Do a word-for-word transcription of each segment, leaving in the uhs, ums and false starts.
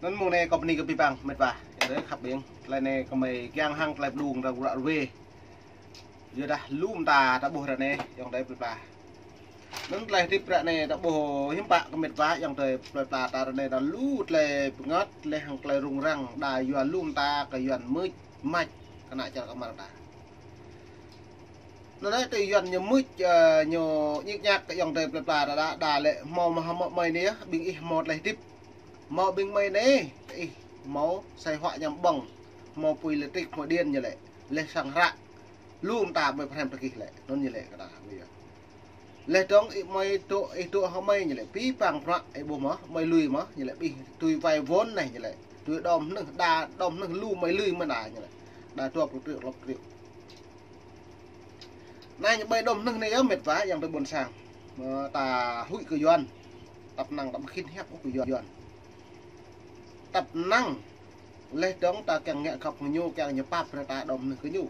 Anăn mông anei kâo bơni kơ bi păng mĭt wa. Ơ khăp ƀing, tlei anei kơ mei kiăng hăng tlei blŭng răng ră ruê. Yua dah lu mta ta ƀuh ră anei, ayŏng adei plei pla. Anăn tlei hdĭp ră anei ta ƀuh hiam pă kơ mĭt wa, ayŏng adei plei pla ta ră anei ta lu tlei bơngăt, tlei hăng tlei rŭng răng, đa yua lu mta kơ Yuăn mưč, mač, kơ ană čar kmar ta. Anăn anei tơ Yuăn ñu mưč, ơ, ñu ñik ñak kơ ayŏng adei plei pla ta đa, đa lĕ mâo mă hmâo mei anei, ƀing ih mâo tlei hdĭp. Mâo ƀing mei anei, kơ ih mâo sai huă ñăm ƀơ̆ng, mâo pui lĕ trik mâo điên ñu lĕ, leh sang hră, lu mta mei phrăm tơ kih lĕ, anăn ñu lĕ kơ ta, mei yua. Leh dơ̆ng ih mei dôk, ih dôk hŏng mei ñu lĕ, bi păng prăk, ih ƀuh mơh, mei lui mơh, ñu lĕ, ih tui wai vốn anei ñu lĕ, tui đom hnưh, đa đom hnưh lu mei lui mơh đa ñu lĕ, đa dua pluh triệu, tlâo pluh triệu. Anei ñu ƀai đom hnưh anei yơh mĭt wa, ayŏng adei ƀuôn sang. Ơ, ta huĭ kơ Yuăn. Tăp năng ta ƀu khĭn hiăp ôh kơ Yuăn. Tăp năng leh dơ̆ng ta kiăng ngă găp kơ ñu, kiăng ñu pap brei ta đom hnưh kơ ñu.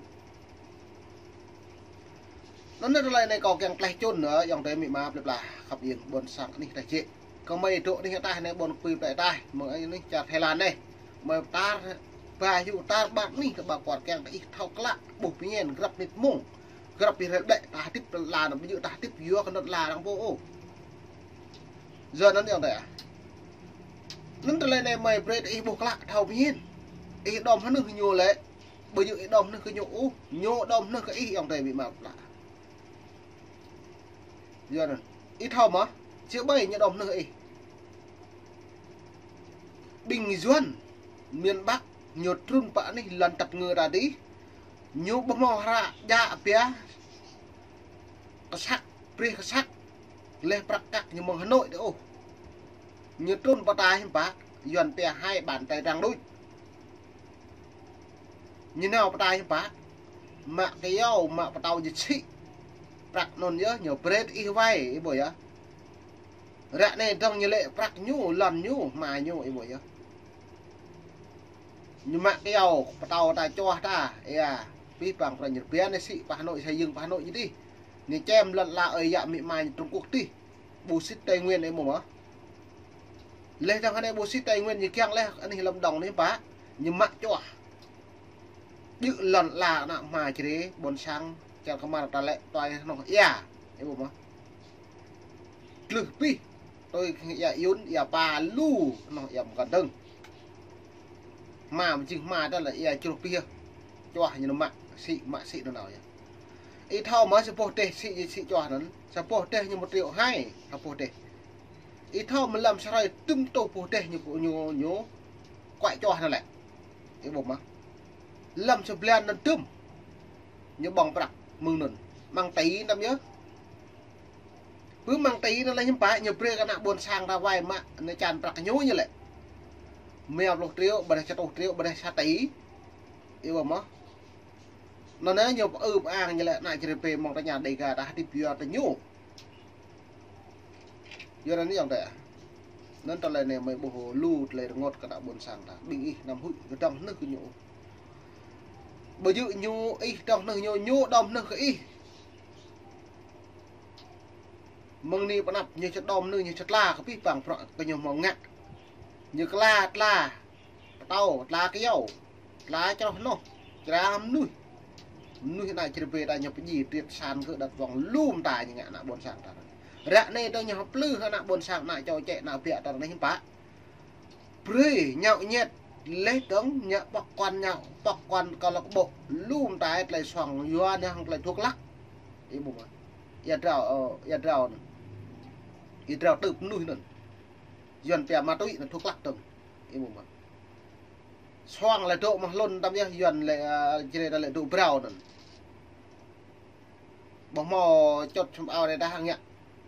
Anăn anei tlei anei kâo kiăng tleh čŭn, ơ, ayŏng adei amĭ ama plei pla khăp ƀing ƀuôn sang anih ta jĕ. Kơ mei dôk anih ataih anei ƀuôn kpui plei ataih, mơ̆ng anih čar Thái Lan anei. Mei tar, ba hiu tar ƀar anih kơ ba kuar kiăng kơ ih thâo klă, ƀuh pơñen, grăp mnĭt mông. Grăp ih rel ƀlĕ, ta hdĭp lăn ala anăn, ƀu djŏ ta hdĭp yua kơ lăn ala arăng pô ôh. Yua anăn ayŏng adei ah. Anăn tlei anei mei brei ih ƀuh klă thâo pơñen. Ih đom hnưh ñu lĕ, ƀu djŏ ih đom hnưh kơ ñu ôh, ñu đom hnưh kơ ih ayŏng adei amĭ ama plei pla. Yua anăn. Ih thâo mơh, čiăng ƀai ñu đom hnưh ih. Ƀing Yuăn, miền Bắc, ñu trŭn pă anih lăn tăp ngơ ta dih, ñu ƀuh mâo hră djă pia, kơ săk, brei kơ săk, leh prăk kăk ñu mơ̆ng Hà Nội dih ôh. Ñu trŭn pă ta hiam pă, Yuăn pia hai bàn tay trắng đuč. Ñu nao pă ta hiam pă, mă kyâo, mă pơtâo ñu sĭ. Prăk anăn yơh, ñu brei ih wai, ih ƀuh yơh. Ră anei dơ̆ng ñu lĕ prăk ñu, lăn ñu, hma ñu, ih ƀuh yơh. Ñu mă kyâo, pơtâo ta čuah ta, ơ, bi păng prăk ñu pia anei sĭ pă Hà Nội, xây dựng pă Hà Nội ñu dih. Ñu čem lăn ala ơi yă amĭ ama ñu Trung Quốc dih. Ƀu sĭt Tây Nguyên ih ƀuh mơh. Leh dơ̆ng hơnei ƀu sĭt Tây Nguyên ñu kiăng leh anih Lâm Đồng anei pă, ñu mă čuah. Djŏ lăn ala ană hma čri, ƀuôn sang, čar kmar ta lĕ tuai hnoh ia, ih ƀuh mơh. Tlưh pih, tui ia Yuăn, ia pa lu, hnoh ia mkăn dơ̆ng. Hma mjing hma ta lĕ ia čruh pih yơh. Čuah ñu mă sĭ, mă sĭ nanao yơh. Ih thâo mơh sa boh deh sĭ, sĭ čuah anăn, sa boh deh ñu một triệu hai, sa boh deh. Ih thâo mơh lăm sa hrơi tŭm tuh boh deh ñu, ñu, ñu kuai čuah anăn lĕ. Ih ƀuh mơh. Lăm sa blan anăn tŭm. Ñu ƀơ̆ng prăk mơ̆ng anăn. Mơ̆ng ti anăn yơh. Pơ mơ̆ng ti anăn lĕ hiam pă, ñu brei kơ ană ƀuôn sang ta wai mă, anei čan prăk ñu ñu lĕ. Mia pluh triệu, ƀiădah sa êtuh triệu, ƀiădah sa ti. Ih ƀuh mơh. Anăn ñu pơ-ư pơ-ang ñu lĕ ană čri pê mơ̆ng ta ña Đêga ta hdĭp yua ta ñu. Yua anăn ayŏng adei ah. Anăn tlei anei mei ƀuh lu tlei rơngot kơ ană ƀuôn sang ta. Ƀing ih năm huĭ kơ đom hnưh kơ ñu. Ƀu djŏ ñu ih đom hnưh ñu, ñu đom hnưh kơ ih. Mơ̆ng anei pơ anăp ñu čơ đom hnưh ñu čơ tla kơ bi păng prăk kơ ñu mâo ngă. Ñu kla tla. Pơtâo, tla kyâo, tla čroh hnoh, čra mnuih. Mnuih ană čri pê ta ñu pơdjai triệt sản kơ đăt wŏng lu mta ñu ngă ană ƀuôn sang ta. Ră anei ta ñu hŏ plư ană ƀuôn sang ană čô čĕ ană biă ta anei hiam pă. Brei ñu ñet leh dơ̆ng ñu pŏk kuan ñu pŏk kuan kơ lŏ kơ ƀô̆ lu mta tlei suang yua ñu hŏng tlei thuốc lắc. Ih ƀuh mơh. Ia drao, ơ, ia drao anăn. Ia drao tưp mnuih anăn. Yuăn pia ma túy anăn thuốc lắc dơ̆ng. Ih ƀuh mơh. Suang lĕ dôk mơh hlŭn tăm yơh Yuăn lĕ, ơ, čri ta lĕ dôk brao anăn. Ƀuh mâo čŭt čhum ao dê dah ngă.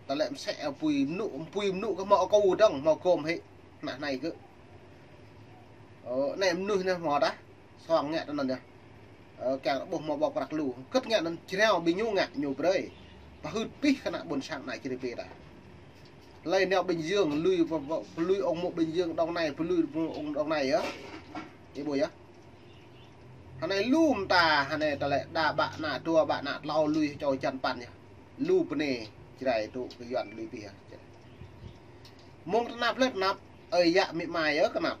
Ta lĕ msĕ, ơ, pui mnŭ, pui mnŭ kơ mâo akâo dơ̆ng, mâo gôm hĕ. Nah, anei kơ. Ơ, anei mnuih anei mâo dah. Suang ngă tơ anăn yơh. Ơ, kiăng ƀuh mâo ƀô̆ prăk lu. Kơ̆t ngă anăn jrao bi ñu ngă ñu brei. Pơhưt pih kơ ană ƀuôn sang ană čri pê ta. Hlei nao Bình Dương, lui, lui ông mộ Bình Dương, Đồng Nai, lui ông Đồng Nai yơh. Ih ƀuh yơh. Hơnei lu mta, hơnei ta lĕ đa ƀă ană, dua ƀă ană, tlâo lui čô čan păn yơh. Lu bơnê, črai tŭ kơ Yuăn lui pih yơh. Mơ̆ng tơ anăp leh tơ anăp, ơi yă amĭ ama yơh kơ anăp.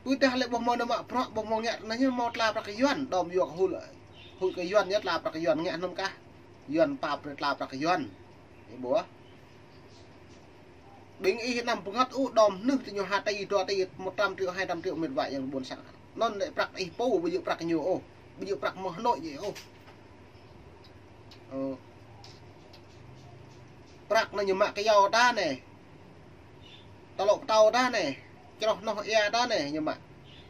Pưdah lĕ ƀuh mâo nao mă bruă, ƀuh mâo ngă anăn ñu mâo tla prăk yuăn, đom yua kơ hŭl, hŭl kơ yuăn, ñu tla prăk yuăn ngă hnŭn kah. Yuăn pap brei tla prăk yuăn. Ih ƀuh. Ƀing ih năm pngăt ôh, đom hnưh ti ñu ha ti, dua ti, một trăm triệu, hai trăm triệu mĭt wa yang ƀuôn sang. Anăn lĕ prăk ih pô, ƀu djŏ prăk ñu ôh. Ƀu djŏ prăk mơ̆ng Hà Nội ñu ôh. Ơ. Prăk anăn ñu mă kyâo ta anei. Tơlŏ ptâo ta anei. Čroh noh êa ta anei ñu mă.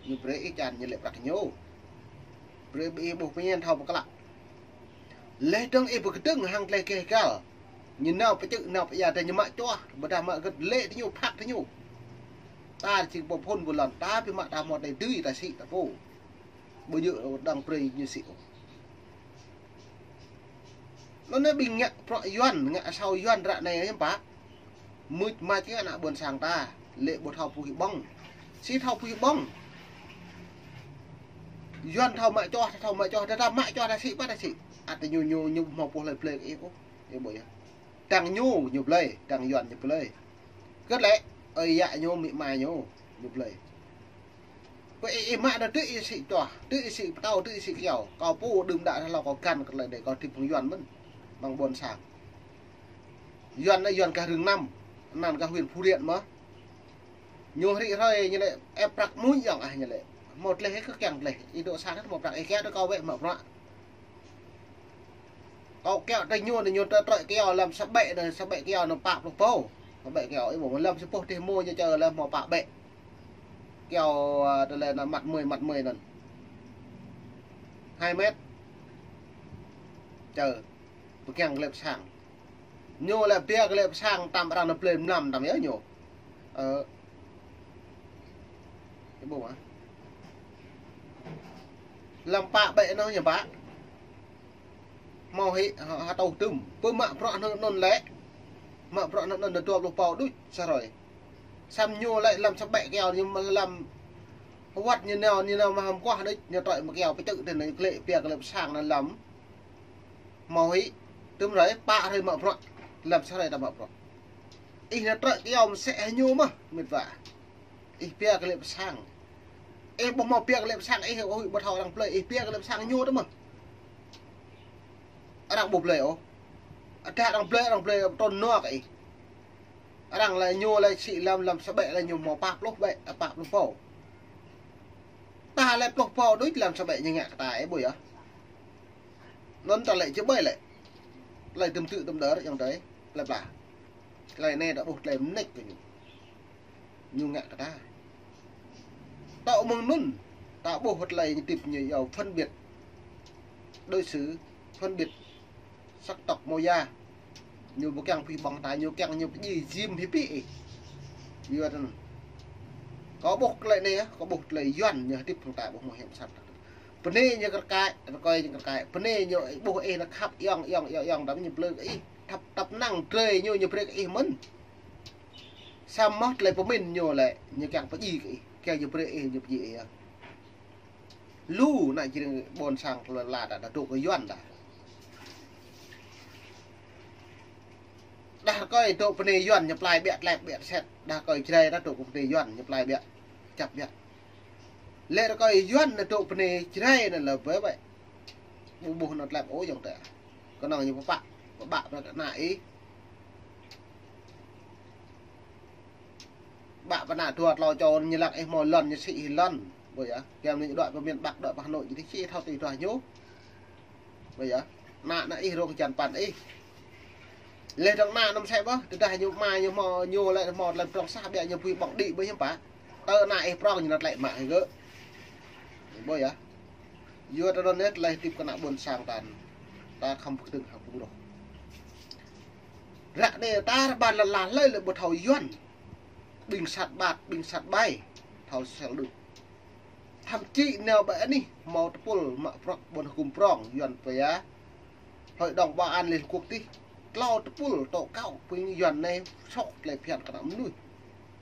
Ñu brei ih čan ñu lĕ prăk ñu. Brei ih ƀuh pơñen thâo pơklă. Leh dơ̆ng ih bi kdơ̆ng hăng tlei keh găl. Ñu nao pơčư̆ nao pơya ta ñu mă čuah, ƀiădah mă gĭt lĕ ti ñu phak ti ñu. Ta jing pô phŭn ƀu lăn, ta bi mă ta mâo tlei dưi ta sĭ ta pô. Ƀu djŏ dăng brei ñu sĭ ôh. Anăn anei ƀing ngă bruă yuăn, ngă asâo yuăn ră anei hiăm pă. Mưč mač kơ ană ƀuôn sang ta, lĕ ƀu thâo pui ƀơ̆ng. Si thâo pui ƀơ̆ng. Yuăn thâo mă čuah, thâo mă čuah, ta mă čuah ta sĭ pă ta sĭ. Ăt ñu, ñu, ñu mâo pô hlei blei kơ ih ôh. Ih ƀuh yơh. Dăng ñu, ñu blei, dăng yuăn ñu blei. Kơ lĕ, ơi yă ñu, amĭ ama ñu, ñu blei. Pơ ih, ih mă anăn tơ ih sĭ čuah, tơ ih sĭ ptâo, tơ ih sĭ kyâo. Kâo pô đưm đă hlâo kâo găn kơ tlei anei kâo hdĭp hŏng yuăn mơ̆n. Mơ̆ng ƀuôn sang. Yuăn anei yuăn gah rừng năm, anăn gah huyện Phú Riêng mơh. Ñu hrĭ hrơi ñu lĕ ĕp prăk mmuñ ayŏng ah ñu lĕ. Mâo tlei hĕ kơ kiăng tlei. Ih dôk sang hĕ mâo prăk ih kiăng tơ kâo wĕ mă bruă. Kâo kiăng tơ ñu anei ñu tơ trơi kyâo lăm sa ƀĕ anei, sa ƀĕ kyâo anei pă pluh pô. Sa ƀĕ kyâo ih ƀuh lăm sa boh tih mô ñu čơ lăm mâo pă ƀĕ. Kyâo, a, tơlơi anăn măt mơi, măt mơi anăn. Hai mét. Čơ. Pơkiăng klei pơsang. Ñu lĕ pia klei pơsang tăm arăng nao blei mlam tăm yơh ñu. Ơ. Ih ƀuh mơh. Lăm pă ƀĕ anăn ñu pă. Mâo hĕ, ha, ha tâo tŭm. Pơ mă bruă anăn anăn lĕ. Mă bruă anăn anăn dua pluh pô đuč sa hrơi. Săm ñu lĕ lăm sa ƀĕ kyâo ñu mă lăm wăt ñu nao, ñu nao mă hăm kuah đuč, ñu trơi mă kyâo pơčư̆ tơ anăn klei pia klei pơsang anăn lăm. Mâo hĕ, tŭm hrơi, pă hrơi mă bruă, lăm sa hrơi ta mă bruă. Ih nao trơi kyâo msĕ hĕ ñu mơh, mĭt wa. Ih pia klei pơsang. Ih ƀuh mâo pia klei pơsang, ih ƀuh ƀu thâo arăng blei, ih pia klei pơsang ñu tơ mơh. Arăng ƀu blei ôh. Dah arăng blei, arăng blei trôn nua kơ ih. Arăng lĕ ñu lĕ sĭ lăm, lăm sa ƀĕ lĕ ñu mâo pă pluh ƀĕ, pă pluh pô. Ta lĕ pluh pô đuč lăm sa ƀĕ ñu ngă kơ ta ih ƀuh yơh. Anăn ta lĕ či ƀai lĕ. Tlei tŭm tŭ tŭm đơr ayŏng adei, tlei pla. Tlei anei ta ƀuh tlei mnêč kơ ñu. Ñu ngă kơ ta. Tŏ mơ̆ng anăn, ta ƀuh tlei ñu hdĭp ñu yua phân biệt đối xử, phân biệt sắc tộc màu da. Ñu ƀu kiăng pui ƀơ̆ng ta, ñu kiăng ñu pơjing jim hĭ pĭ ih. Yua anăn. Kâo ƀuh tlei anei, kâo ƀuh tlei yuăn ñu hdĭp hŏng ta ƀuh mâo hiam sat. Bơnê ñu kơ kaĭ, rơkơi ñu kơ kaĭ. Bơnê ñu ƀuh ih nao khăp ayŏng, ayŏng, ayŏng, ayŏng, tăm ñu blei kơ ih. Tăp, tăp năng drei ñu, ñu brei kơ ih mơ̆n. Săm mơh tlei pơmĭn ñu lĕ, ñu kiăng pơjing kơ ih, kiăng ñu brei ih, ñu pơjing ih yơh. Lu ană čring ƀuôn sang tlei la ta, ta dôk kơ yuăn ta. Đah rơkơi dôk bơnê yuăn ñu plai ƀiă tlep ƀiă set, đah rơkơi Jrai ta dôk kơ bơnê yuăn ñu plai ƀiă, čăp ƀiă. Lĕ rơkơi yuăn ñu dôk bơnê Jrai anăn lĕ ƀai ƀai. Ƀu ƀuh anăn tlep ôh ayŏng adei. Knŏng ñu pơpă, pơƀă brei kơ ană ih. Ƀă pơ ană dua tlâo čô ñu lăng ih mâo lăn, ñu sĭ ih lăn. Ƀuh yơh, kiăng ñu đuĕ pơ miền Bắc, đuĕ pơ Hà Nội, ñu ti sĭ thâo ti duah ñu. Ƀuh yơh, ană, ană ih rông jăn păn ih. Leh dơ̆ng ană anăn msĕ ƀơh, tơdah ñu ama ñu mâo, ñu lĕ mâo tlei prŏng sah ƀiă ñu pui ƀơ̆ng đĭ ƀuh hiam pă. Tơ ană ih prŏng ñu nao tlĕ mă hĕ gơ̆. Ƀuh yơh. Yua tơ anăn yơh tlei hdĭp kơ ană ƀuôn sang ta. Ta khăm pơkdơ̆ng hăng phung roh. Ră anei ta rơbăn lăn ala hlei lĕ ƀu thâo yuăn. Ƀing sat ƀat, ƀing sat ƀai. Thâo sel đuč. Thậm chí nao ƀai anih mâo tơpul mă bruă ƀuôn hgŭm prŏng yuăn pia. Hội đồng Bảo an Liên Hợp Quốc tih. Tlâo tơpul tŏ kâo ƀing yuăn anei sŏk tlei phiăn kơ ană mnuih.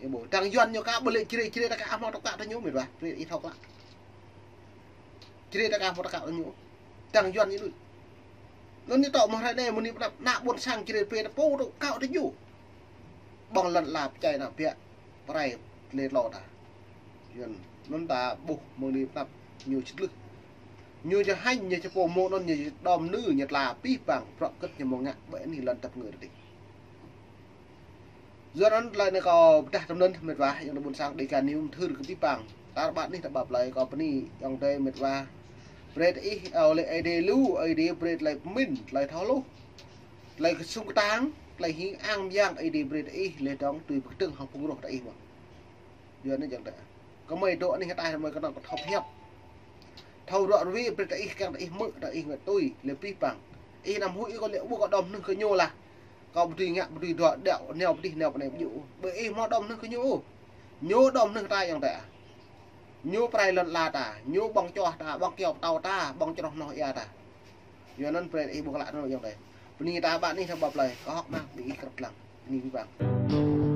Ih ƀuh, dăng yuăn ñu ka ƀu lĕ Jrai, Jrai ta ka mâo tŏ kâo tơ ñu mĭt wa. Jrai ih thâo klă. Jrai ta ka mâo tŏ kâo tơ ñu. Dăng yuăn ñu đuč. Anăn ñu tŏ mơh hrei anei mơ̆ng anei pnăp ană ƀuôn sang Jrai pia ta pô tŏ kâo tơ ñu. Ƀơ̆ng lăn ala pơčai ană biă. Prai tlei tlâo ta. Yuăn. Anăn ta ƀuh mơ̆ng anei pnăp ñu čhĭt lưh. Ñu čơ hêñ, ñu čơ pô mơ̆ng anăn, ñu đom nư, ñu tla pih pang, prŏ kĭt ñu mâo ngă, ƀĕ anih lăn tăp ngơ tih. Yua anăn tơlơi anei kâo pơdah tăm anăn mĭt wa, ayŏng adei ƀuôn sang Dega News mthưr kơ pih pang. Tar ƀar anih ta ƀă plei kâo bơni, ayŏng adei mĭt wa. Brei diih, ơ, lĕ Aê Diê lu, Aê Diê brei tơlơi pơmĭn, tơlơi thâo hluh. Tơlơi ksŭng ktang, tơlơi hing ang myang Aê Diê brei diih, leh dŏng tui bi kdơ̆ng hŏng phung roh diih mơh. Yua anăn ayŏng adei. Kmei dôk anih ataih mei knŏng kơ thâo pơhiăp. Thâo ruă ruê brei diih kiăng diih hmư̆ diih ngă tui, leh pih pang. Ih năm huĭ kâo lĕ ƀuh kâo đom hnưh kơ ñu lah. Kâo ƀu dưi ngă, ƀu dưi dua đăo, nao pơ dih, nao pơ anei ƀu djŏ. Ƀĕ ih mâo đom hnưh kơ ñu ôh. Ñu đom hnưh ta ayŏng adei ah. Ñu prai lăn ala ta, ñu ƀơ̆ng čoh ta, ƀơ̆ng kyâo ptâo ta, ƀơ̆ng čroh noh êa ta. Yua anăn brei ih ƀuh klă anăn ayŏng adei. Bơni ta ƀă anih ta ƀă plei, kâo hŏk mơak bi ih krăp dlăng. Bơni pih pang.